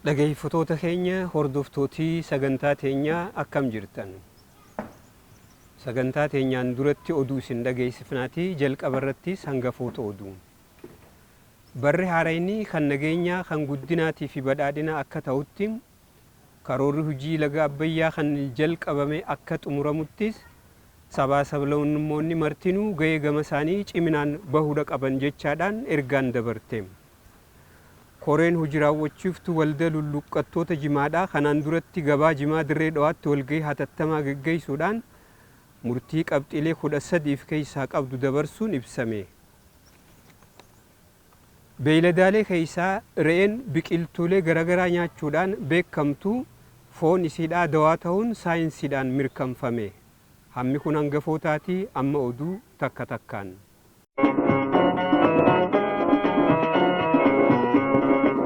Dhageeffattoota keenya, hordoftootii sagantaa teenyaa, akkam jirtan? Sagantaa teenyaan duratti oduu isin dhageessifnaatii jalqaba irrattis hangafoota oduu. Barri haarayni kan nageenyaa, kan guddinaatii fi badhaadhinaa akka ta'utti, karoorri hojii laga Abbayyaa kan jalqabame akka xumuramuttis sabaa sablammoonni martinuu gahee gama isaanii ciminaan bahuudha qaban jechaadhaan ergaan dabarte. Koreen hojii raawwachiiftuu waldaa lulluqqattoota jimaadhaa kanaan duratti gabaa jimaa Dirree Dhawaatti walgahii hatattamaa geggeessuudhaan murtii qabxiilee 13 keessaa qabdu dabarsuun ibsame. Beeyladaalee keessaa re'een biqiltuulee garaagaraa nyaachuudhaan beekamtu foon isiidhaa dawaa ta'uun saayinsiidhaan mirkanfame. Hammi kun hangafootaatii, amma oduu takka takkaan.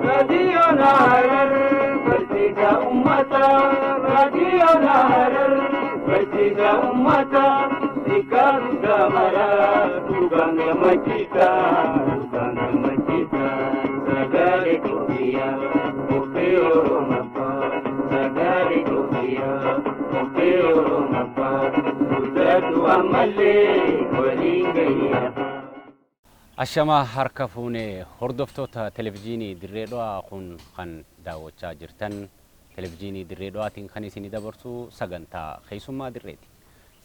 Raadiyoon Harar barsiisa uummataa. Raadiyoon Harar barsiisa uummataa. Hiikaa guddaa maraa dhugaan gammachiisa. Dhugaan gammachiisa. Sagalee Itoophiyaa qophii Oromoffaa. Sagalee Itoophiyaa qophii Oromoffaa. Guddatu ammallee waliin gayyaa. Ashamaa, harka fuunee hordoftoota Televizyiinii Dirree Dhawaa. Kun kan daawwachaa jirtan Televizyiinii Dirree Dhawaatiin kan isinii dabarsu sagantaa Keessummaa Dirreeti.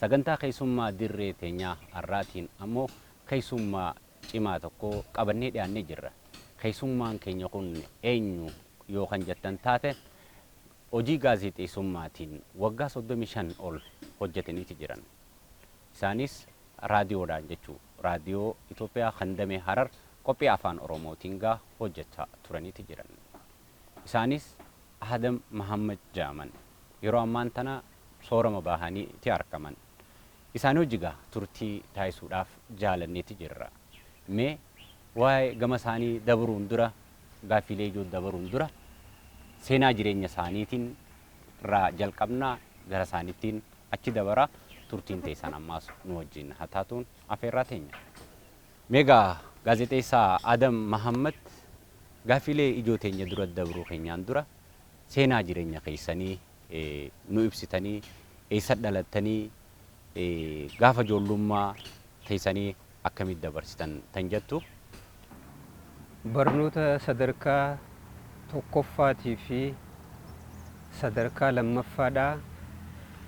Sagantaa Keessummaa Dirree teenyaa har'aatiin ammoo keessummaa cimaa tokko qabannee dhiyaannee jirra. Keessummaan keenya kun eenyu yoo kan jettan taate, hojii gaazexeessummaatiin waggaa 35 ol hojjetaniiti jiran. Isaanis raadiyoodhaan jechuu, Raadiyoo Itoophiyaa kan damee Harar qophii Afaan Oromootiin gaa hojjechaa turaniiti jiran. Isaanis Adam Mahammad jedhaman. Yeroo ammaan tana soorama bahaniiti argaman. Isaan hojii gaa turtii taasisuudhaaf jaalanneeti jirra. Mee waa'ee gama isaanii dabruun dura, gaaffiilee ijoo dabaruun dura, seenaa jireenya isaaniitiin irraa jalqabnaa gara isaaniittiin achi dabara. Turtiin teessan ammaas nu wajjin haa taatuun afeerraa teenya. Meegaa gaazexeessaa Adam Mahammad, gaaffiilee ijoo teenya dura dabruu keenyaan dura seenaa jireenya keessanii nu ibsitanii, eessa dhalattanii, gaafa ijoollummaa teessanii akkamitti dabarsitan tan jettu. Barnoota sadarkaa tokkoffaatii fi sadarkaa lammaffaadhaa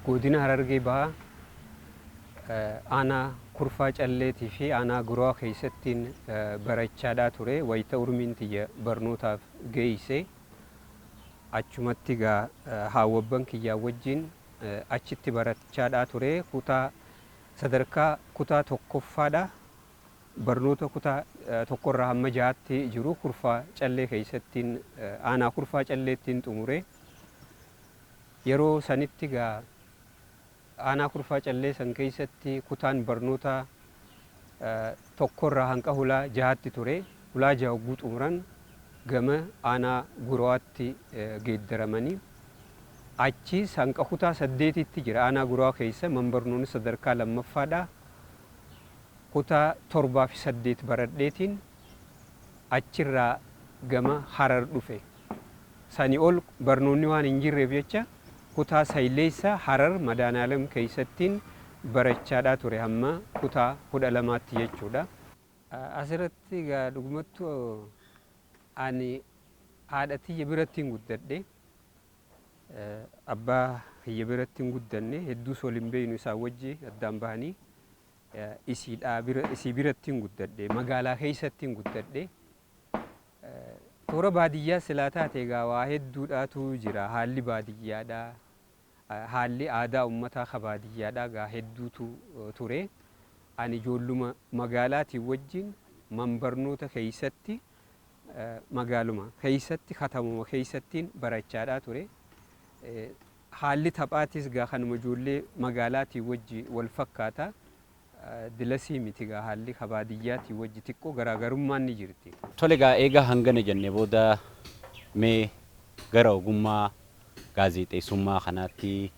godina Harargee Bahaa, aanaa Kurfaa Calleetii fi aanaa Guraa keessattiin barachaadhaa ture. Wayita urmiin tiyya barnootaaf geeyse achumatti gaa haawwabban kiyyaa wajjin achitti barachaadhaa ture. Kutaa sadarkaa kutaa tokkoffaadha. Barnoota kutaa tokkorraa hamma jahaatti jiru Kurfaa Callee keessattiin, aanaa Kurfaa Calleettiin xumure. Yeroo sanitti gaa aanaa Kurfaa Callee san keessatti kutaan barnoota tokkorraa hanqa hulaa jahaatti ture. Hulaa jaha hogguu xumuran gama aanaa Gurawaatti geeddaramanii, achiis hanqa kutaa saddeetitti jira aanaa Gurawaa keessa manbarnoonni sadarkaa lammaffaadha. Kutaa torbaa fi saddeet baradheetiin achirraa gama Harar dhufe. Sani ol barnoonni waan hin jirreef jecha kutaa sayleessa Harar Madaanaalam keessattiin barachaadhaa ture hamma kutaa 12tti jechuudha. Asirratti egaa dhugumattu ani haadha tiyya biratti hin guddadhe. Abbaa kiyya biratti hin guddanne, hedduus wal hin beeknu, isaan wajji addaan bahanii. Isiidhaa bira, isii biratti hin guddadhe, magaalaa keessatti hin guddadhe. Toora baadiyyaa silaa taate egaa waa hedduudhaatu jira. Haalli baadiyyaadhaa, haalli aadaa uummataa ka baadiyyaadhaa egaa hedduutu ture. Ani ijoolluma magaalaatiin wajjin manbarnoota keessatti, magaaluma keessatti, katamuma keessattiin barachaadhaa ture. Haalli taphaatis gaa kanuma ijoollee magaalaatiin wajji wal fakkaata. Dilasii miti gaa, haalli ka baadiyyaatiin wajji xiqqoo garaagarummaan ni jirti. Tole egaa, eegaa hangana jenne booda mee gara ogummaa gaazexeessummaa kanaatti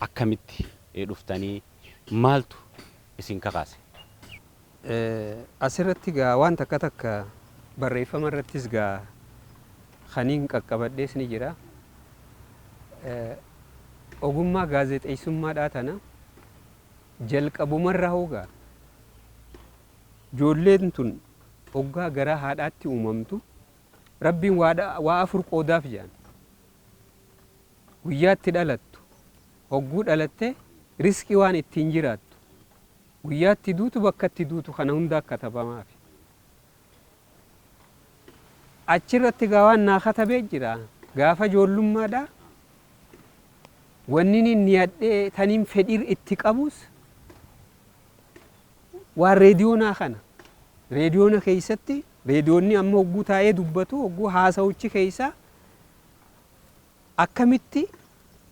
akkamitti dhuftanii, maaltu isin kakaase? Asirratti gaa waan takka takka barreeffama irrattis gaa Kaniin qaqqabadhees ni jira. Ogummaa gaazexeessummaadhaa tana jalqabumarraa hoogaa ijoolleen tun hoggaa garaa haadhaatti uumamtu Rabbiin waa afur qoodaaf jedhan. Guyyaatti dhalattu, hogguu dhalatte riskii waan ittiin jiraattu, guyyaatti duutu, bakka itti duutu, kana hunda katabamaaf. Achirratti gaa waan naa katabee jira. Gaafa ijoollummaadhaa wanni inni niyadhee taniin fedhii itti qabus waan reediyoonaa kana. Reediyoona keessatti reediyoonni amma hogguu taa'ee dubbatu, hogguu haasawuchi keessa akkamitti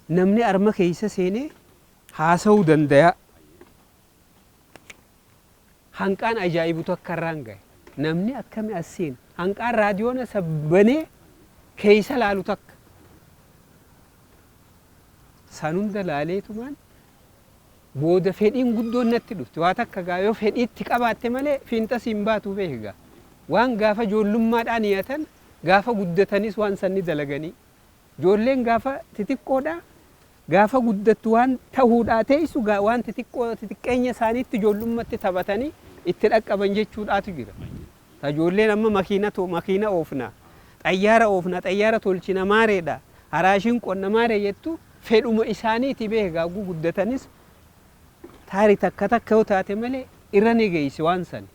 namni arma keessa seenee haasawuu danda'a. Hanqaan ajaa'ibu takka irraan gahe. Namni akkami as seenu? Hanqaan raadiyoona sabbanee keessa laalu takka. San hunda laaleetumaan booda fedhiin guddoon natti dhufte. Waa takka gaa yoo fedhiitti qabaatte malee fiinxas hin baatu beeka. Waan gaafa ijoollummaadhaan niyatan gaafa guddatanis waan sanni dalaganii. Ijoolleen gaafa xixiqqoodhaa gaafa guddattu waan ta'uudhaa teessu waan xixiqqoo xixiqqeenya isaaniitti ijoollummaatti taphatanii itti dhaqqaban jechuudhaatu jira. Ta ijoolleen amma makiina makiina oofna, xayyaara oofna, xayyaara tolchina maareedha, haraashiin qonna maaree jettu fedhuma isaaniiti beeka. Hogguu guddatanis taari takka takka yoo taate malee irra ni geessi waan sani.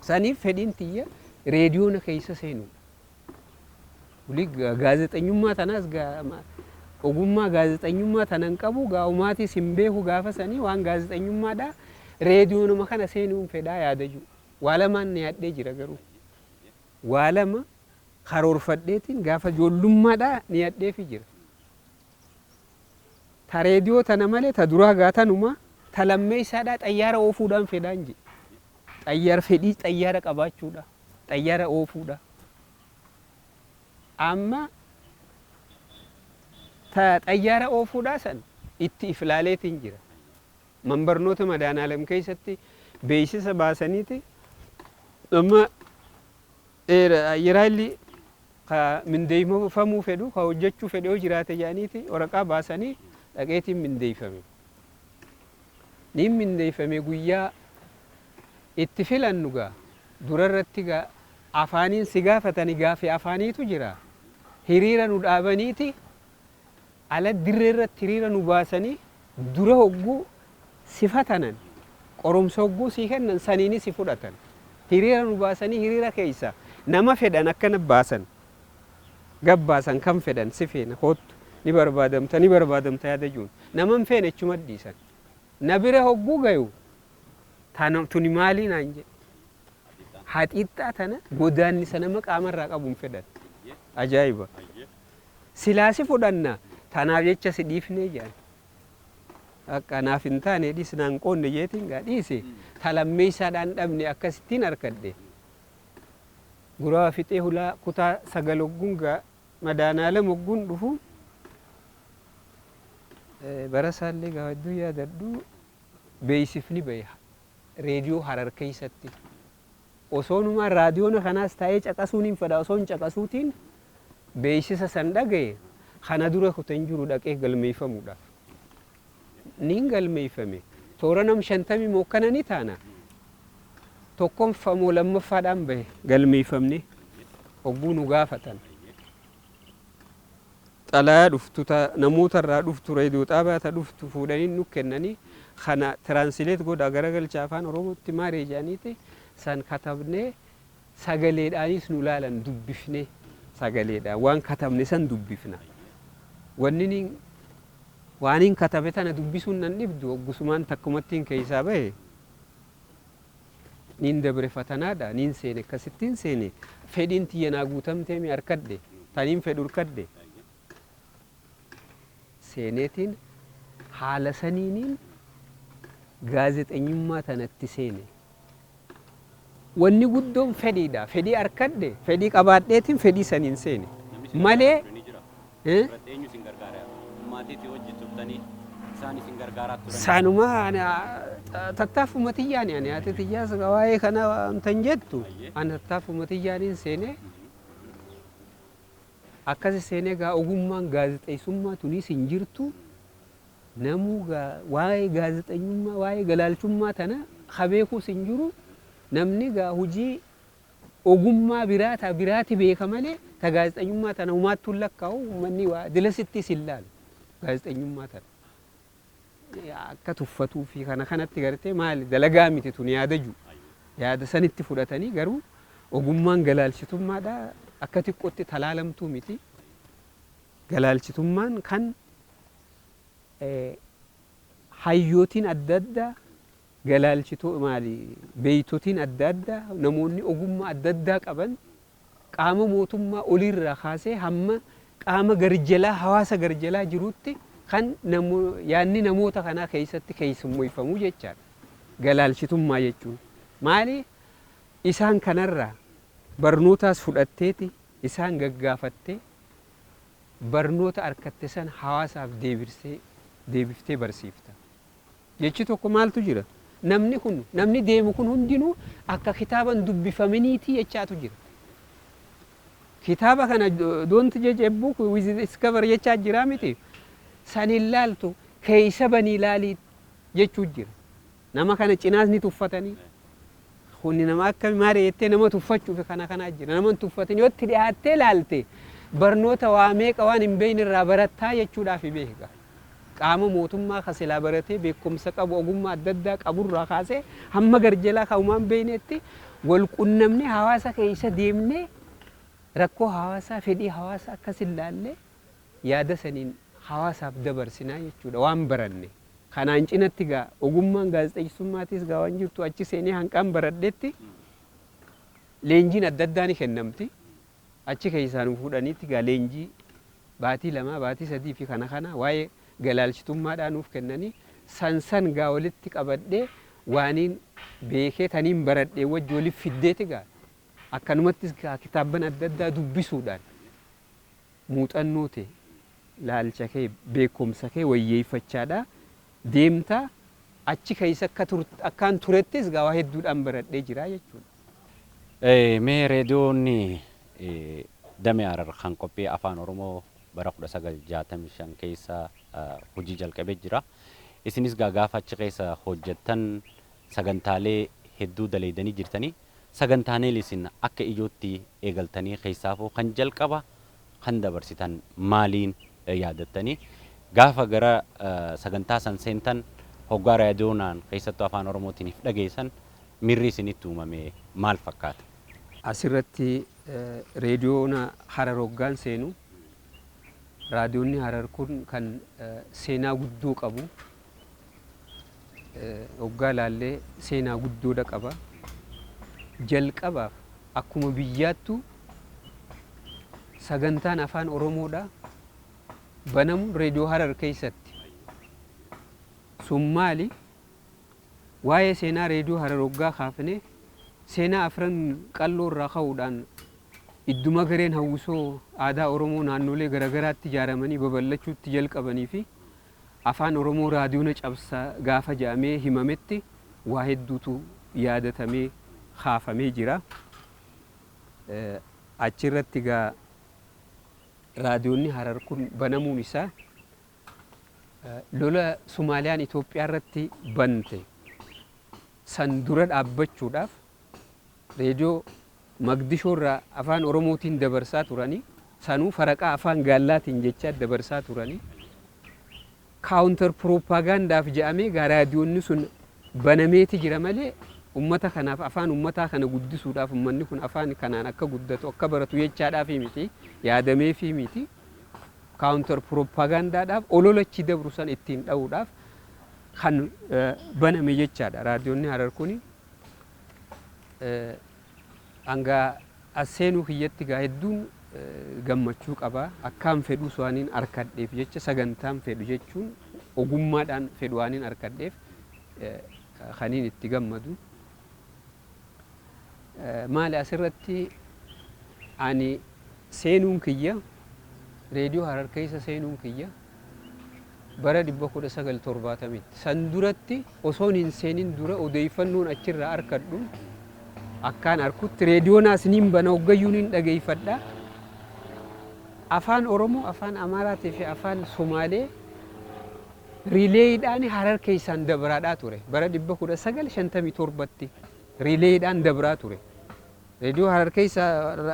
Saniif fedhiin tiyya reediyoona keessa seenuudha. Wali gaazexenyummaa tanaas ogummaa gaazexenyummaa tanan qabu gaa'umaatis hin beeku gaafa sanii waan gaazexenyummaadhaa reediyoonuma kana seenuun fedhaa yaada jiru. Waa lamaan ni yaadhee jira garuu. Waa lama karoorfadheetiin gaafa ijoollummaadhaa ni yaadheefi jira. Ta reediyoo tana malee ta duraa gaatanuma ta lammeessaadhaa xayyaara oofuudhaan fedhaan jedhe. Xayyaara fedhii xayyaara qabaachuudha. Xayyaara oofuudha. Amma ta xayyaara oofuudhaa san itti iflaaleetiin jira. Manbarnoota Madaanaalam keessatti beeksisa baasaniiti amma yeraalli ka mindeeffamuu fedhu ka hojjechuu fedhu yoo jiraate jedhaniiti waraqaa baasanii dhaqeetiin mindeeffame. Niin mindeeffame. Guyyaa itti filannu gaa durarratti gaa afaaniin si gaafatani, gaafii afaaniitu jira. Hiriira nu dhaabaniiti ala dirree irratti hiriira nu baasanii dura hogguu si fatanan, qorumsa hogguu sii kennan saniini si fudhatan. Hiriira nu baasanii hiriira keessa nama fedhan akkana baasan, gabbaasan, kan fedhan si feena koottu, ni barbaadamta, ni barbaadamta yaada jiruun nama hin feene achuma dhiisan. Na bira hogguu gayu tuni maalii naan jedhe. Haxiixxaa tana godaannisa nama qaamarraa qabu hin fedhan. Ajaa'iba! Silaa si fudhanna, tanaaf jecha si dhiifnee jedhan. Akka naaf hin taane dhiis naan qoonne jeetiin gaa dhiise. Ta lammeessaadhaan dhabne akkasittiin harkadhe. Guraa fixee hulaa kutaa 9 hogguun gaa Madaanaalam hogguun dhufu bara isaallee gaa hedduu yaadadhu, beeksifni bahe reediyoo Harar keessatti. Osoonumaa raadiyoona kanaas taa'ee caqasuun hin fedha, osoo hin caqasuutiin beeksisa san dhagaye, kana dura kutan jiru dhaqee galmeeffamuudhaaf. Niin galmeeffame. Toora nam 50 mookkana ni taana. Tokkoffamoo lammaffaadhaan bahe galmeeffamne hogguu nu gaafatan. Xalayaa dhuftu namoota irraa dhuftu, reediyoo xaabaa ta dhuftu fuudhanii nu kennanii, kana translate godha, garagalcha afaan Oromootti maaree jedhaniiti san katabnee, sagaleedhaanis nu laalan, dubbifnee sagaleedhaan waan katabne san dubbifna. Wanni ni waaniin katabe tana dubbisuun nan dhibdu hoggusumaan takkumattiin keessaa bahe. Niin dabre fatanaadha, niin seene, akkasittiin seene. Fedhiin tiyya naa guutamtee mi harkadhe, taniin fedhu harkadhe. Seeneetiin haala saniiniin gaazexenyummaa tanatti seene. Wanni guddoon fedhiidha. Fedhii harkadhe, fedhii qabaadheetiin fedhii saniin seene. Malee Irratti eenyu isin gargaara? Maatiitii hojii turtanii isaan isin gargaaraa turan? Saanuma tattaaffuma xiyyaani ani haati xiyyaas waa'ee kana wanta hin jettu. Ani tattaaffuma xiyyaaniin seenee. Akkasi seenee gaa ogummaan gaazexeessummaa tunis hin jirtu. Namuu waa'ee gaazexeessummaa, waa'ee galaalchummaa tana kabeekuus hin jiru. Namni gaa hojii ogummaa biraa ta biraati beeka malee ta gaazexeessummaa tana humaattuu hin lakkaa'u. Uummanni waa dilasittis hin laalu gaazexeessummaa tana. Akka tuffatuu fi kana kanatti gartee maali dalagaa miti tun yaada jiru. Yaada sanitti fudhatanii garuu ogummaan galaalchitummaadha akka xiqqootti talaalamtuu miti. Galaalchitummaan kan hayyootiin adda addaa galaalchitoo maali beeytotiin adda addaa namoonni ogummaa adda addaa qaban qaama mootummaa oliirraa kaasee hamma qaama garjalaa hawaasa garjalaa jirutti kan yaadni namoota kanaa keessatti keessummeeffamuu jechaadha. Galaalchitummaa jechuun maali isaan kanarraa barnootaas fudhatteeti isaan gaggaafattee barnoota argatte san hawaasaaf deebiftee barsiifta. Jechi tokko maaltu jira? Namni kun namni deemu kun hundinuu akka kitaaban dubbifaminiiti jechaatu jira. Kitaaba kana don't judge a book with its cover jechaa jira miti. San hin laaltu keeysa banii laalii jechuu jira. Nama kana cinaas ni tuffatanii. Kuni nama akka maali jettee nama tuffachuuf kana kanaa jira. Nama hin tuffatin yoo itti dhiyaattee laalte barnoota waa meeqa waan hin beekne irraa barattaa jechuudhaaf beeka. Qaama mootummaa ka silaa baratee beekumsa qabu ogummaa adda addaa qaburraa kaasee hamma garjalaa kan beeknetti wal qunnamnee hawaasa keessa deemnee rakkoo hawaasaa fedhii hawaasaa akkas hin laalle yaada saniin hawaasaaf dabarsinaa jechuudha waan baranne. Kanaan cinatti gaa ogummaan gaazexeessummaatis gaa waan jirtu achi seenee hanqaan baradhetti leenjiin adda addaa ni kennamti. Achi keessaa nu fuudhaniitti gaa leenjii baatii 2 baatii 3 fi kana kana waa'ee galaalchitummaadhaa nuuf kennanii san san gaa walitti qabadhee waaniin beekee taniin baradhee wajji waliif fiddeeti gaa akkanumattis gaa kitaabban adda addaa dubbisuudhaan muuxannoo ta'e laalcha kee beekumsa kee wayyeeffachaadha deemtaa achi keessa akka akkaan turettis gaa waa hedduudhaan baradhee jira jechuudha. Mee reediyoonni damee Harar kan qophii afaan Oromoo bara 1965 keessa hojii jalqabee jira. Isinis gaa gaafa achi keessa hojjettan sagantaalee hedduu daleeydanii jirtanii. Sagantaaleen isin akka ijootti eegaltanii keessaafuu kan jalqaba kan dabarsitan maaliin yaadattanii gaafa gara sagantaa san seentan hoggaa raadiyoonaan keessattuu afaan Oromootiin if dhageessan mirri isinitti uumame maal fakkaata? Asirratti reediyoon Harar hoggaan seenu raadiyoonni Harar kun kan seenaa guddoo qabu hoggaa laallee seenaa guddoodha qaba. Jalqabaaf akkuma biyyaattu sagantaan afaan Oromoodha banamu reediyoo Harar keessatti. Sun maali? Waa'ee seenaa reediyoo Harar hoggaa kaafne seenaa afran qalloo irraa ka'uudhaan idduma gareen hawwisoo aadaa Oromoo naannolee garaagaraatti ijaaramanii babal'achuutti jalqabanii fi afaan Oromoo raadiyoona cabsaa gaafa jedhamee himametti waa hedduutu yaadatamee kaafamee jira. Achirratti gaa raadiyoonni Harar kun banamuun isaa lola Sumaaliyaan Itoophiyaa irratti bante san dura dhaabbachuudhaaf reediyoo Magdishoo irraa afaan Oromootiin dabarsaa turanii sanuu faraqaa afaan Gaallaatiin jechaa dabarsaa turanii counter propaagandaaf jedhamee gaa raadiyoonni sun banameeti jira malee ummata kanaaf afaan ummataa kana guddisuudhaaf ummanni kun afaan kanaan akka guddatu akka baratu jechaadhaaf miti yaadameefii miti counter propaagandaadhaaf ololachi dabru san ittiin dha'uudhaaf kan baname jechaadha. Raadiyoonni Harar kuni hanga as seenuu kiyyatti gaa hedduun gammachuu qaba. Akkaan fedhus waaniin arkadheef jecha sagantaan fedhu jechuun ogummaadhaan fedhu waaniin arkadheef kaniin itti gammadu. Maali asirratti ani seenuun kiyya reediyoo Harar keessa seenuun kiyya bara 1970tti san duratti osoon hin seenin dura odeeffannoon achirraa arkadhu akkaan arkutti reediyoonaas niin bana hoggayyuu niin dhageeffadha. Afaan Oromoo, afaan Amaaraatii fi afaan Somaalee riileeyidhaan Harar keessaan dabraadhaa ture. Bara 1957tti riileeyidhaan dabraa ture. Reediyoo Harar keessa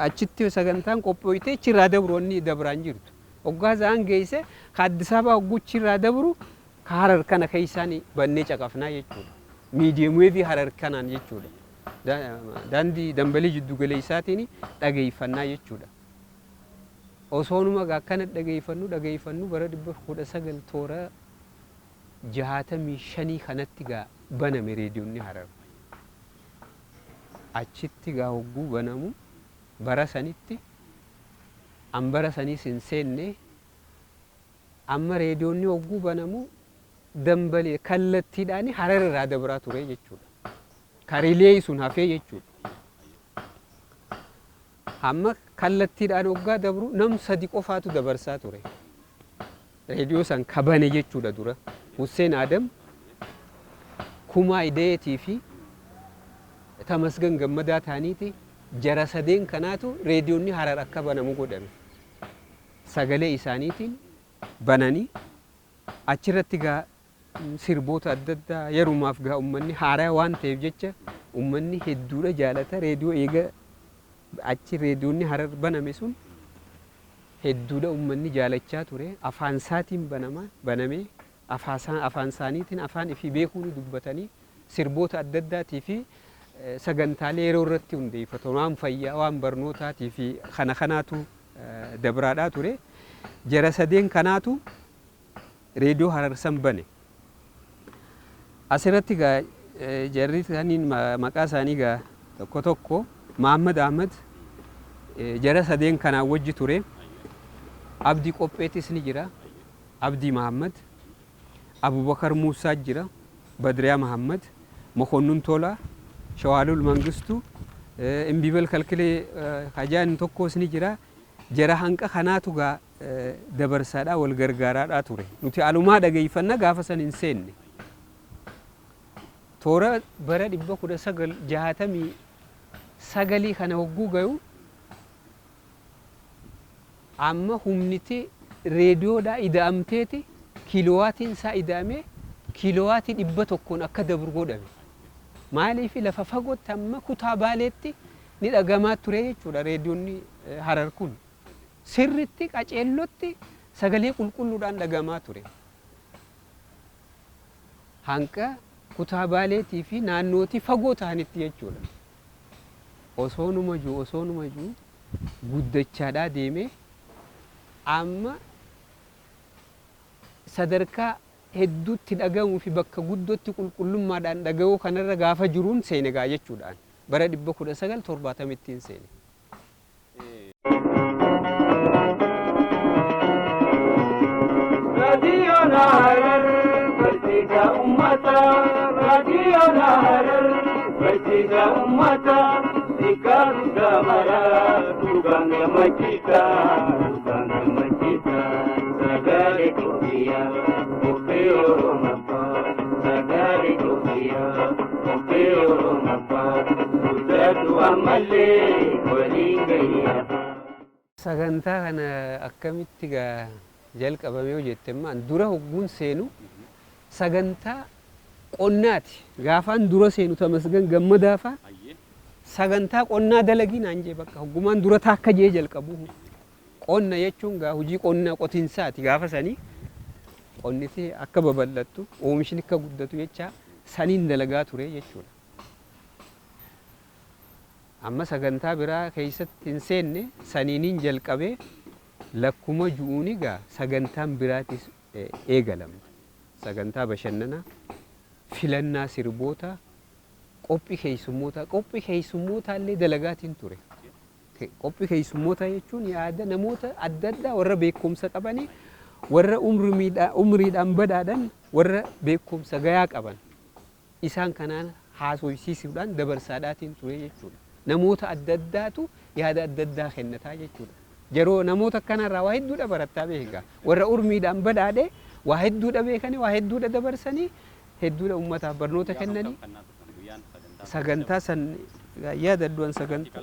achitti sagantaan qophooytee achirraa dabru wanni dabraan jirtu. Hoggaa za'an geesse ka Addis Ababaa hogguu achirraa dabru ka Harar kana keessaan bannee caqafnaa jechuudha. Miidiyeem weevii Harar kanaan jechuudha. Daandii dambalii jiddu galeessaatiin dhageeffannaa jechuudha. Osoonuma akkana dhageeffannu dhageeffannu bara 1965 kanatti gaa baname reediyoonni Harar. Achitti gaa hogguu banamu bara sanitti an bara saniis hin seenne. Amma reediyoonni hogguu banamu dambalee kallattiidhaan Harar irraa dabraa ture jechuudha. Karilee sun hafee jechuudha. Amma kallattiidhaan hoggaa dabru nam sadi qofaatu dabarsaa ture. Reediyoo san kabane jechuudha dura. Hussein Adam, Kumaa Ideetii fi Tamasgan Gammadaa ta'aniiti jara sadeen kanaatu reediyoonni Harar akka banamu godhame. Sagalee isaaniitiin bananii achirratti gaa sirboota adda addaa yerumaaf gaa uummanni haaraa waan ta'eef jecha uummanni hedduudha jaalata reediyoo. Eega achi reediyoonni Harar baname sun hedduudha uummanni jaalachaa ture. Afaan isaatiin banama banamee afaan isaaniitiin afaan ifii beekuun dubbatanii sirboota adda addaatii fi sagantaalee yeroo irratti hundeeffatu waan fayyaa, waan barnootaatii fi kana kanaatu dabraadhaa ture. Jara sadeen kanaatu reediyoo Harar san bane. Asirratti gaa jarri saniin maqaa isaanii gaa tokko tokko Mahammad Ahmad jara sadeen kanaan wajji ture. Abdii Qopheetis ni jira. Abdii Mahammad, Abubakar Muusaa jira, Badriyaa Mahammad, Mokonnin Tolaa, Shawaalul Mangistuu, Imbibal Kalkilee Hajaan tokkos ni jira. Jara hanqa kanaatu gaa dabarsaadhaa wal gargaaraadhaa ture. Nuti alumaa dhageeffanna, gaafa san hin seenne. Toora bara 1969 kana hogguu gayu amma humniti reediyoodhaa ida'amteeti kiilowaatiin isaa ida'amee kiilowaatii 100n akka dabru godhame. Maaliif lafa fagootti amma kutaa Baaleetti ni dhagamaa ture jechuudha reediyoonni Harar kun. Sirritti qaceellotti sagalee qulqulluudhaan dhagamaa ture. Hanqa kutaa Baaleetii fi naannootii fagoo ta'anitti jechuudha. Osoonuma jiru guddachaadhaa deemee amma sadarkaa hedduutti dhaga'uu fi bakka guddootti qulqullummaadhaan dhaga'uu kanarra gaafa jiruun seene gaa jechuudhaan bara 1970ttiin seene. Raadiyoon Harar barsiisa uummataa. Raadiyoon Harar barsiisa uummataa. Xiqqaa guddaa maraa dhugaan gammachiisa. Dhugaan gammachiisa. Sagalee Itoophiyaa qophii Oromoffaa. Sagalee Itoophiyaa qophii Oromoffaa. Guddadhu ammallee waliin gayyaa. Sagantaa kana akkamitti gaa jalqabame yoo jette, ammaan dura hogguun seenu sagantaa qonnaati. Gaafaan dura seenu Tamasgan Gammadaa faa sagantaa qonnaa dalagii naan jee. Bakka hoggumaan dura taakka jee jalqabu. Qonna jechuun gaa hojii qonnaa qotinsaati. Gaafa sanii qonniti akka babal'attu, oomishni akka guddatu jecha saniin dalagaa ture jechuudha. Amma sagantaa biraa keessatti hin seenne, saniiniin jalqabee lakkuma ju'uuni gaa sagantaan biraatis eegalamte. Sagantaa bashannanaa, filannaa sirboota, qophii keessummootaa, qophii keessummootaa illee dalagaatiin ture. Qophii keessummootaa jechuun yaada namoota adda addaa warra beekumsa qabanii, warra umriidhaan badhaadhan, warra beekumsa gayaa qaban isaan kanaan haasofsiisuudhaan dabarsaadhaatiin ture jechuudha. Namoota adda addaatu yaada adda addaa kennataa jechuudha. Yeroo namoota akkanarraa waa hedduudha barattaa beekaa. Warra umriidhaan badhaadhe waa hedduudha beekanii, waa hedduudha dabarsanii, hedduudha uummataaf barnoota kennanii. Sagantaa san yaadadduan sagantaa.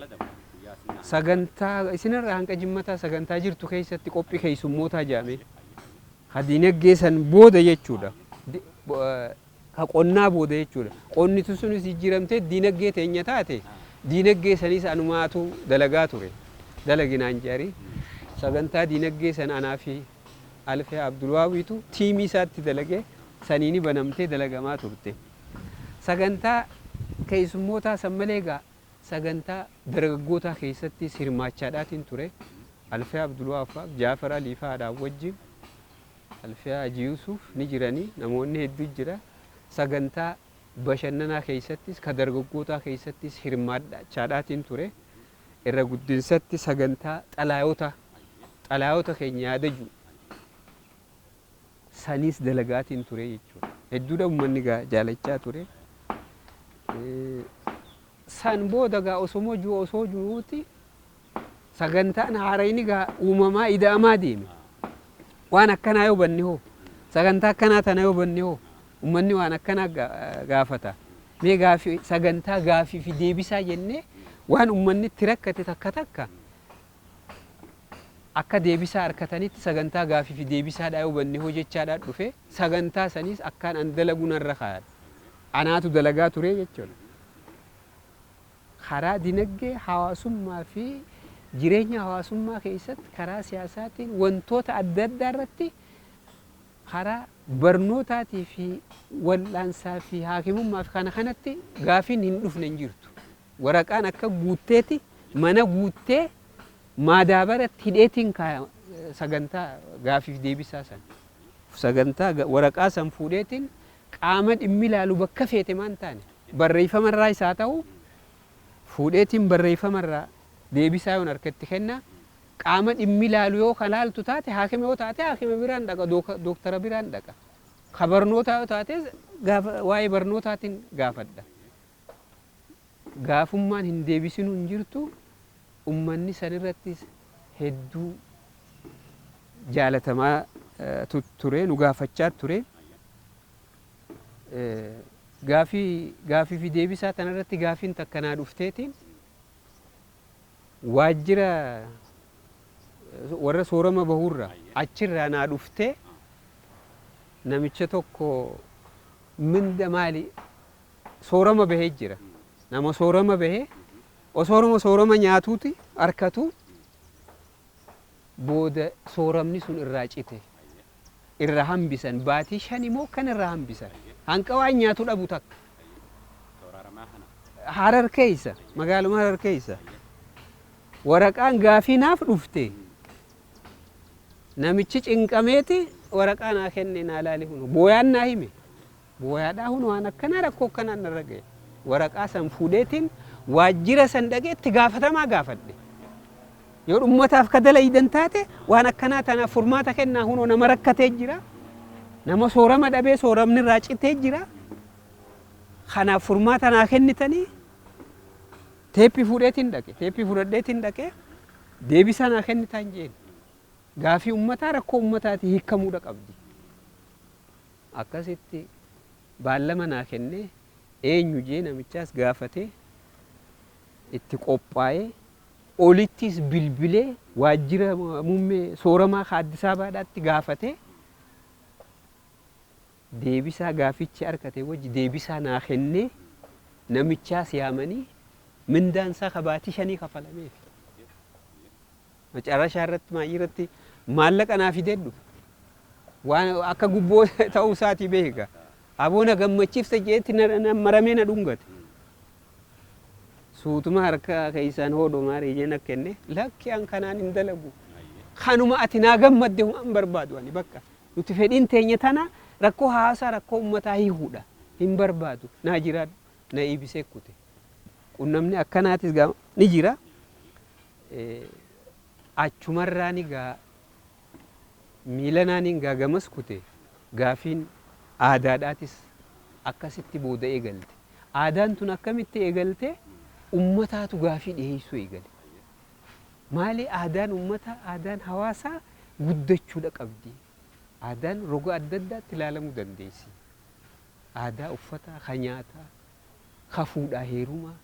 Sagantaa isinirraa hanqa jimmataa sagantaa jirtu keessatti qophii keessummootaa jedhame. Ka diinagdee san booda jechuudha. Ka qonnaa booda jechuudha. Qonnitu sunis jijjiiramtee diinagdee teenya taate diinagdee sanis anumaatu dalagaa ture. Dalaginaan jedhanii sagantaa diinagdee san anaa fi Alfee Abdulwaawiitu tiimii isaatti dalagee saniini banamtee dalagamaa turte. Sagantaa keessummootaa san malee egaa sagantaa dargaggootaa keessattis hirmaachaadhaatiin ture. Alfee Abdulwaafaa, Jaafar Alii fa'aadhaan wajjin Alfee Haji Yusuf ni jiranii namoonni hedduu jira. Sagantaa bashannanaa keessattis ka dargaggootaa keessattis hirmaachaadhaatiin ture. Irra guddinsatti sagantaa xalaayota keenya yaadaju sanis dalagaatiin ture jechuudha. Hedduudha uummanni jaalachaa ture. San booda gaa osoo jiru osoo jiruuti sagantaan haarayni gaa uumamaa ida'amaa deeme. Waan akkanaa yoo banne hoo sagantaa akkanaa tana yoo banne hoo uummanni waan akkanaa gaafata. Mee gaafii sagantaa gaafii fi deebisaa jennee waan uummanni itti rakkate takka takka akka deebisaa harkatanitti sagantaa gaafii fi deebisaadhaa yoo banne hoo jechaadhaa dhufe sagantaa saniis akkaan an dalagu narra kaa'an. Anaatu dalagaa ture jechuudha. Karaa dinagdee hawaasummaa fi jireenya hawaasummaa keessatti karaa siyaasaatiin wantoota adda addaa irratti karaa barnootaatii fi wal'aansaa fi haakimummaa fi kana kanatti gaafiin hin dhufne hin jirtu. Waraqaan akka guutteeti mana guuttee maadaabaratti hidheetiin kaaya sagantaa gaafiif deebisaa san. Sagantaa waraqaa san fuudheetiin qaama dhimmi ilaalu bakka feete maan taane barreeffamarraa isaa ta'u fuudheetiin barreeffamarraa deebisaa yoon harkatti kenna qaama dhimmi ilaalu yoo kalaaltu taate haakima yoo taate haakima biraan dhaqa dooktara biraan dhaqa. Ka barnootaa yoo taate waa'ee barnootaatiin gaafadha. Gaafummaan hin deebisinu hin jirtu ummanni sanirrattis hedduu jaalatamaa ture nu gaafachaa ture. Gaafii fi deebisaa tanarratti gaafiin takka naa dhufteetiin waajjira warra soorama bahurra achirraa naa dhuftee namicha tokko minda maali soorama bahee jira. Nama soorama bahee osooruma soorama nyaatuuti harkatu booda sooramni sun irraa cite irra hambisan baatii shan immoo kan irra hambisan hanqa waan nyaatu dhabu takka. Harar keessa magaaluma Harar keessa waraqaan gaafii naaf dhufte namichi cinqameeti waraqaa naa kenne naa laali hunu booyaan naa hime booyaadhaa hunu waan akkanaa rakkoo akkanaa narra ga'e waraqaa san fuudheetiin waajjira san dhaqee itti gaafatamaa gaafadhe. Yoo ummataaf ka dalaydan taate waan akkanaa tanaaf furmaata kennaa hunoo nama rakkatee jira. Nama soorama dhabee sooramni irraa citee jira. Kanaaf furmaata naa kennitanii teeppii fuudheetiin dhaqe teeppii fudhadheetiin dhaqe deebisaa naa kennitaan jeen. Gaafii ummataa rakkoo ummataati hiikamuudha qabdi. Akkasitti baallama naa kennee eenyu jee namichaas gaafatee itti qophaa'ee olittis bilbilee waajjira muummee sooramaa Addis Ababaadhaatti gaafatee deebisaa gaafichi harkate wajji deebisaa naa kennee namichaas yaamanii mindaan isaa kabaatii shanii kafalameef. Macarrashaa irratti maayii irratti maallaqa naa fidee dhufe. Waan akka gubboo ta'uu isaatii beeka. Aboo na gammachiifte jeetti maramee na dhungate. Suutuma harka keessaan hodho maarii jeen akka kenne lakki an kanaan hin dalagu. Kanuma ati naa gammadde waan barbaadu ani bakka. Nuti fedhiin teenya tana rakkoo hawaasaa rakkoo uummataa hiikuudha. Hin barbaadu naa jiraadhu na ibisee kute. Qunnamni akkanaatis ni jira. Achumarraa ni gaa miila naaniin gaa gamas kute gaafiin aadaadhaatis akkasitti booda eegalte. Aadaan tun akkamitti eegalte ummataatu gaafii dhiyeessuu eegale. Maali aadaan ummataa aadaan hawaasaa guddachuudha qabdi. Aadaan roga adda addaatti ilaalamuu dandeessi. Aadaa uffataa, ka nyaataa, ka fuudhaa heerumaa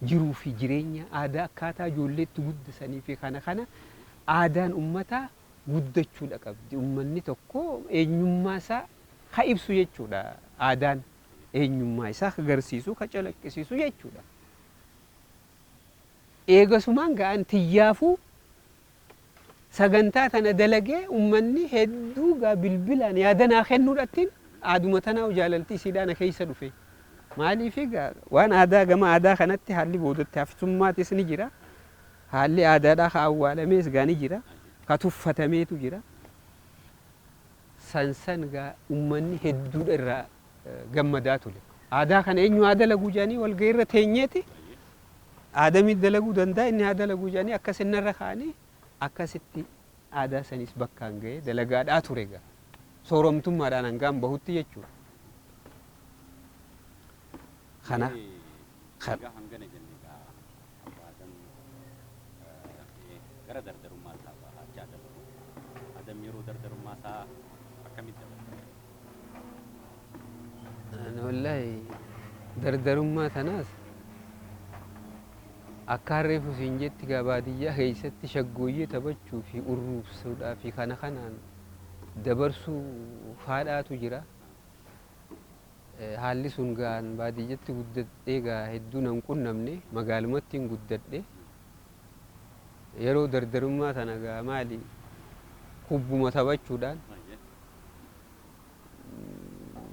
Jiruu fi jireenya aadaa akkaataa ijoolleetti guddisanii fi kana kana aadaan ummataa guddachuudha qabdi. Ummanni tokko eenyummaa isaa ka ibsu jechuudha. Aadaan eenyummaa isaa ka agarsiisu, ka calaqqisiisu jechuudha. Eegasumaan ga'an tiyyaafuu sagantaa tana dalagee ummanni hedduu gaa bilbilaan yaada naa kennuudhattiin aaduma tanaa jaalalti isiidhaa na keessa dhufe. Maaliif egaa waan aadaa gama aadaa kanatti haalli boodatti haftummaatis ni jira. Haalli aadaadhaa ka awwaalamees gaa ni jira. Ka tuffatameetu jira. San san gaa ummanni hedduudha irraa gammadaa ture. Aadaa kana eenyu haa dalaguu jedhanii walgahii irra teenyeeti. Aadamii dalaguu danda'a, inni haa dalaguu jedhanii akkas innarra kaa'anii akkasitti aadaa sanis bakkaan ga'ee dalagaadhaa ture gaa. Sooromtummaadhaan hangaan bahutti jechuudha. Kana Egaa hangana jenne egaa Abbaa Adam gara dardarummaa isaa bahachaa dabalu. Adam yeroo dardarummaa isaa akkamitti dabarse? Ani wallahi dardarummaa tanaas akka harree fusiin jetti gaa baadiyyaa keessatti shaggooyyee taphachuu fi urruubsuudhaa fi kana kanaan dabarsuu faadhaatu jira. Haalli sun gaan baadiyyatti guddadhee gaa hedduu nan qunnamne, magaalumatti hin guddadhe. Yeroo dardarummaa tana gaa maali kubbuma taphachuudhaan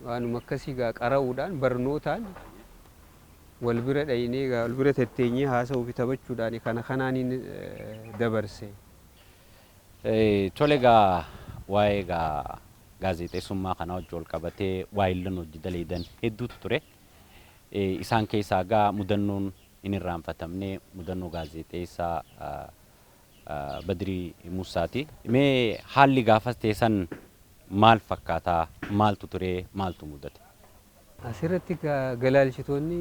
waanuma akkasii gaa qara'uudhaan barnootaan wal bira dhaynee gaa wal bira tetteenyee haasa'uu fi taphachuudhaan kana kanaaniin dabarse. Tole, egaa waa'ee egaa gaazexeessummaa kana wajji wal qabatee waayillan hojii daleedan hedduutu ture. Isaan keessaa egaa mudannoon hin irraanfatamne mudannoo gaazexeessaa Badirii Musaati. Mee haalli gaafas teessan maal fakkaataa? Maaltu ture? Maaltu mudate? Asirratti galaalchitoonni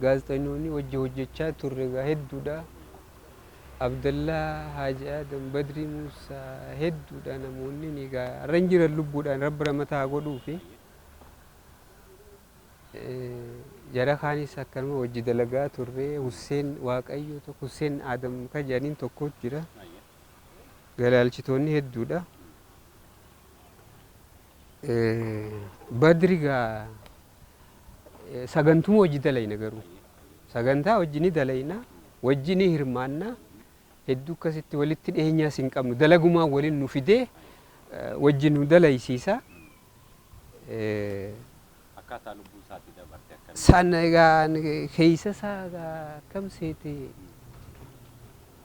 gaazexeessitoonni wajji hojjechaa turre egaa hedduudha. Abdallaa Haaji Adam, Badrii Muusaa hedduudha namoonni egaa har'a hin jiran lubbuudhaan, Rabbi ramataa haa godhuu fi jara kaanis akkanuma wajji dalagaa turre. Husseen Waaqayyo tokko, Husseen Adam ka jedhaniin tokko jira. Galaalchitoonni hedduudha. Badri gaa sagantuma hojii dalayna, garuu sagantaa hojii ni dalayna, wajji ni hirmaanna, hedduu akkasitti walitti dhiyeenyaas hin qabnu, dalagumaa waliin nu fidee wajji nu dalaysiisa. Akkaataa lubbuu isaatti dabarte akkamii? San egaa keessa isaa egaa akkam seete,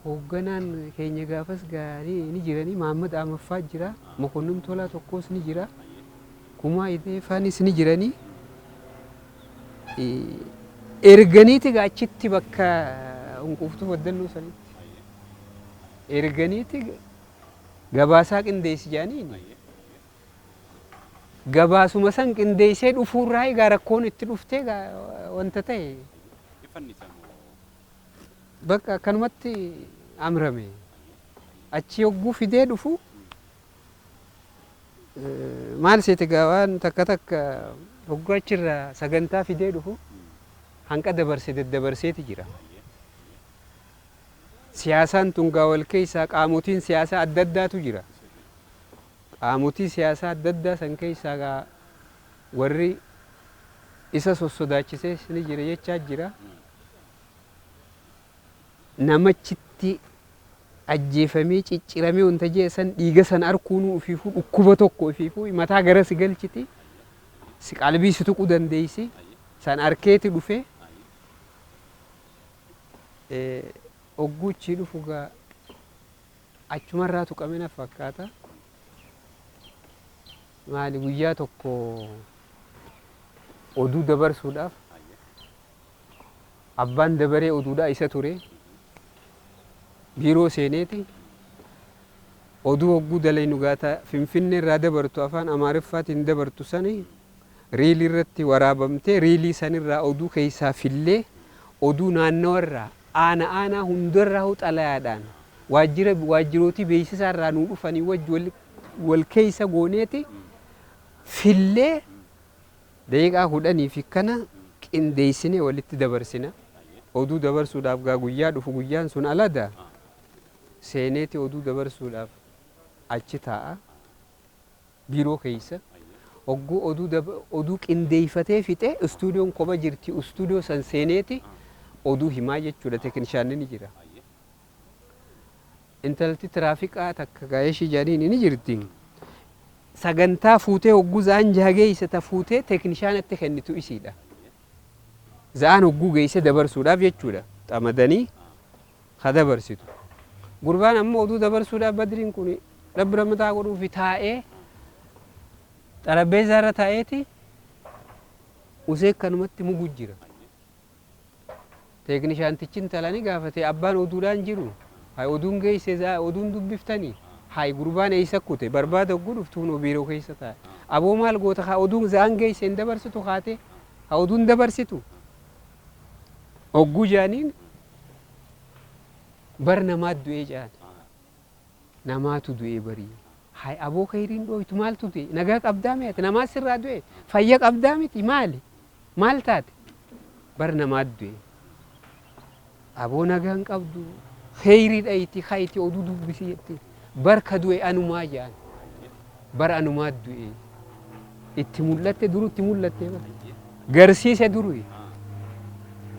hoogganaan keenya gaafas gaarii ni jiranii, Mahammad Amaffaa jira, Mokonnin Tolaa tokkos ni jira, Kumaa Ideefaanis ni jiranii. Erganiiti egaa achitti bakka hunquuftuu baddannoo sanitti erganiiti gabaasaa qindeessi jedhaniini. Gabaasuma san qindeessee dhufuurraa egaa rakkoon itti dhuftee egaa wanta ta'e. Bakka akkanumatti amrame. Achi yogguu fidee dhufu maal seete, egaa waan takka takka hogguu achirraa sagantaa fidee dhufu hanqa dabarse daddabarseeti jira. Siyaasaan tun gaa wal keessaa qaamotiin siyaasaa adda addaatu jira. Qaamotii siyaasaa adda addaa san keessaa gaa warri isa sossodaachisee ni jira jechaa jira. Namachitti ajjeefamee cicciramee wanta jee san dhiiga san arkuunuu ofiifuu dhukkuba tokko ofiifuu mataa gara si galchiti. Si qalbii si tuquu dandeessi. San arkeeti dhufe. Ogguuchii dhufu gaa achumarraa tuqame na fakkaata. Maali, guyyaa tokko oduu dabarsuudhaaf abbaan dabaree oduudhaa isa ture. Biiroo seeneeti oduu hogguu dalaynu gaata Finfinnee irraa dabartu, afaan Amaariffaatiin dabartu sani riilii irratti waraabamtee, riilii sanirraa oduu keessaa fillee, oduu naannawarraa aana aanaa hundarraa xalayaadhaan waajjira waajjirootii beeksisaa irraa nuu dhufanii wajji wal keessa gooneeti fillee daqiiqaa 10 fi kana qindeessinee walitti dabarsina. Oduu dabarsuudhaaf gaa guyyaa dhufu, guyyaan sun alada seeneeti oduu dabarsuudhaaf achi taa'a biiroo keessa. Hogguu oduu qindeeffatee fixe, istuudiyoon kopha jirti, istuudiyoo san seeneeti oduu himaa jechuudha. Tekinishaanni ni jira. Intalti tiraafiqaa takka gaa'eeshii jedhaniin ni jirti. Sagantaa fuutee hogguu za'an jaha geesse ta fuutee tekinishaanatti kennitu isiidha. Za'aan hogguu geesse dabarsuudhaaf jechuudha. Xamadanii ha dabarsitu. Gurbaan ammoo oduu dabarsuudhaaf Badriin kun rabbi ramataa godhuufi taa'ee xarapheezaa irra taa'eeti usee kanumatti mugu jira. Teeknishaantichi intala ni gaafate, abbaan oduudhaan jiru. Hay, oduun geesse, oduun dubbiftanii. Hay, gurbaan eessa kute barbaada? Hogguu dhuftu hunoo biiroo keessa taa'e. Aboo, maal goota? Haa, oduun za'aan geesse hin dabarsitu kaate, haa oduun dabarsitu. Hogguu jaaniin, bar namaat du'ee jaan. Namaatu du'ee barii. Hay, aboo, khayriin dhooytu, maaltu du'e? Nagaa qabdaa mi'ate, namaa sirraa du'e, fayya qabdaa miti, maali? Maal taate? Bar namaat du'e. Aboo, nagaan qabdu, khayrii dhayti, hayti oduu dubbisi jetti. Bar ka du'e anumaa jaan. Bar anumaat du'e. Itti mul'atte, duru itti mul'atte bar. Garsiise duru.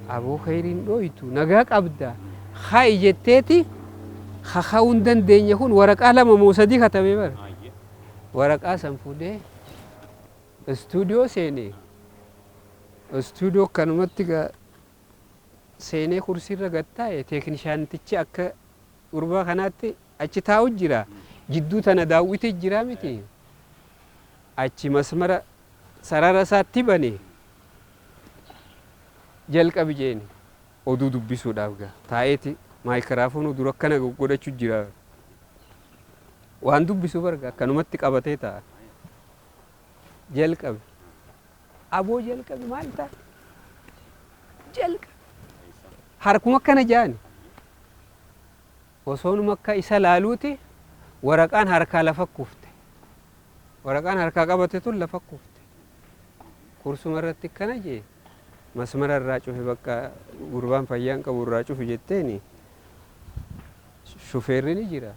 Aboo, khayriin dhooytu, nagaa qabda. Hayi jetteeti kaka'uu hin dandeenye, kun waraqaa lama moo sadii katabee bara. Waraqaa san fuudhee istuudiyoo seenee, istuudiyoo kanumatti seenee kursiirra gad taa'e. Teeknishaantichi akka gurbaa kanaatti achi taa'u jira. Jidduu tana daawwiti jira miti. Achi masmara sarara isaatti bane, jalqabi jeeni oduu dubbisuudhaaf gaa taa'eeti maayikiraafoon dura akkana godhachuu jira. Waan dubbisu barga akkanumatti qabatee taa'a. Jalqabe. Aboo, jalqabe, maal ta'a? Jalqabe. Harkuma akkana jaani. Osoonuma akka isa laaluuti waraqaan harkaa lafa kufte. Waraqaan harkaa qabate tun lafa kufte. Kursuma irratti akkana jee, masmara irraa cufe, bakka gurbaan fayyaan qabu irraa cufe jetteeni, shufeerri ni jira.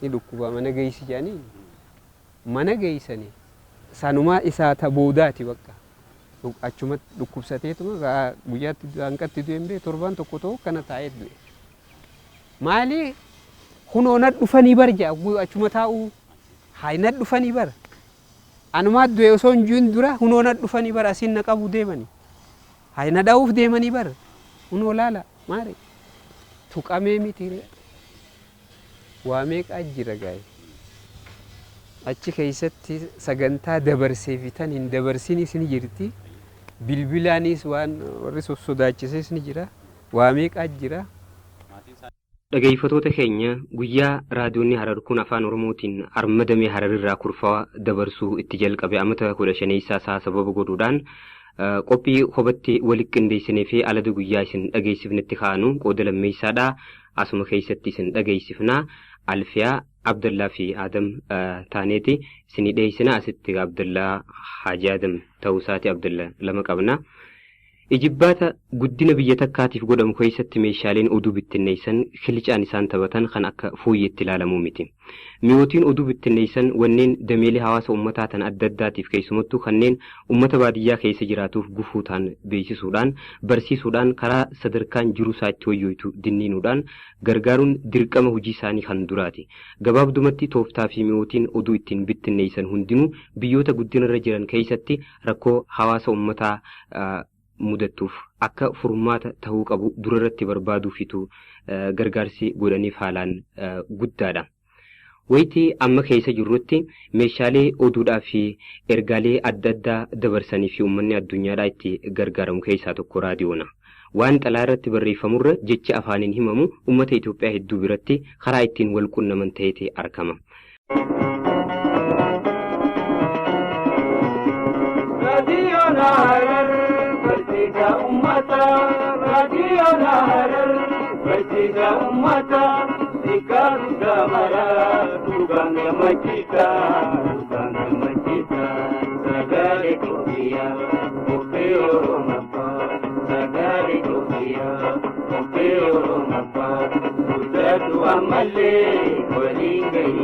Ni dhukkuba, mana geessi jedhanii mana geessanii, sanumaa isaa ta boodaati bakka. Achumatti dhukkubsateetuma guyyaatti hanqatti du'e hin beeku, torbaan tokko ta'u kana taa'ee du'e. Maali, kunoo na dhufanii bar ja'a achuma taa'uu, haa na dhufanii bar. Anumaa du'e osoo hin jirin dura kunoo na dhufanii bar, asiin na qabu deemanii. Haa, na dha'uuf deemanii bar, kunoo laala, maali tuqamee miti ree. Waa meeqaa jira gaa'e. Achi keessatti sagantaa dabarsee fi tan hin dabarsinis ni jirti. Bilbilaanis waan warri sossodaachises ni jira. Waa meeqaa jira. Dhageeffattoota keenya, guyyaa raadiyoonni Harar kun afaan Oromootiin armadamee Hararirraa kurfaa dabarsuu itti jalqabe amata 15 isaa sababa godhuudhaan qophii kophatti walitti qindeessinee fi alada guyyaa isin dhageessifnetti kaanu qooda lammeessaadha. Asuma keessatti isin dhageessifna. Alfiyaa, Abdallaa fi Adam taaneeti isinii dhiyeessina. Asitti Abdallaa Haaji Adam ta'uu isaati, Abdallaa lama qabna. Ijibbaata guddina biyya takkaatiif godhamu keessatti meeshaaleen oduu bittinneessan kilicaan isaan taphatan kan akka fooyyeetti ilaalamuu miti. Mi'ootiin oduu bittinneessan wanneen dameelee hawaasa uummataa tan adda addaatiif, keessumattuu kanneen uummata baadiyyaa keessa jiraatuuf gufuu ta'an beeksisuudhaan, barsiisuudhaan, karaa sadarkaan jiruu isaa itti wayyoitu dinniinuudhaan gargaaruun dirqama hojii isaanii kan duraati. Gabaabdumatti, tooftaa fi mi'ootiin oduu ittiin bittinneessan hundinuu biyyoota guddinarra jiran keessatti rakkoo hawaasa uummataa mudattuuf akka furmaata ta'uu qabu durarratti barbaaduufitu gargaarsi godhaniif haalaan guddaadha. Wayitii amma keessa jirrutti meeshaalee oduudhaa fi ergaalee adda addaa dabarsanii fi uummanni addunyaadhaa itti gargaaramu keessaa tokko raadiyoona. Waan xalaa irratti barreeffamurra jechi afaaniin himamu uummata Itoophiyaa hedduu biratti karaa ittiin wal qunnaman ta'eeti argama. Raadiyoon Harar barsiisa uummataa. Raadiyoon Harar barsiisa uummataa. Hiikaa guddaa maraa dhugaan gammachiisa. Dhugaan gammachiisa. Sagalee Itoophiyaa qophii Oromoffaa. Sagalee Itoophiyaa. Ammallee waliin gahi.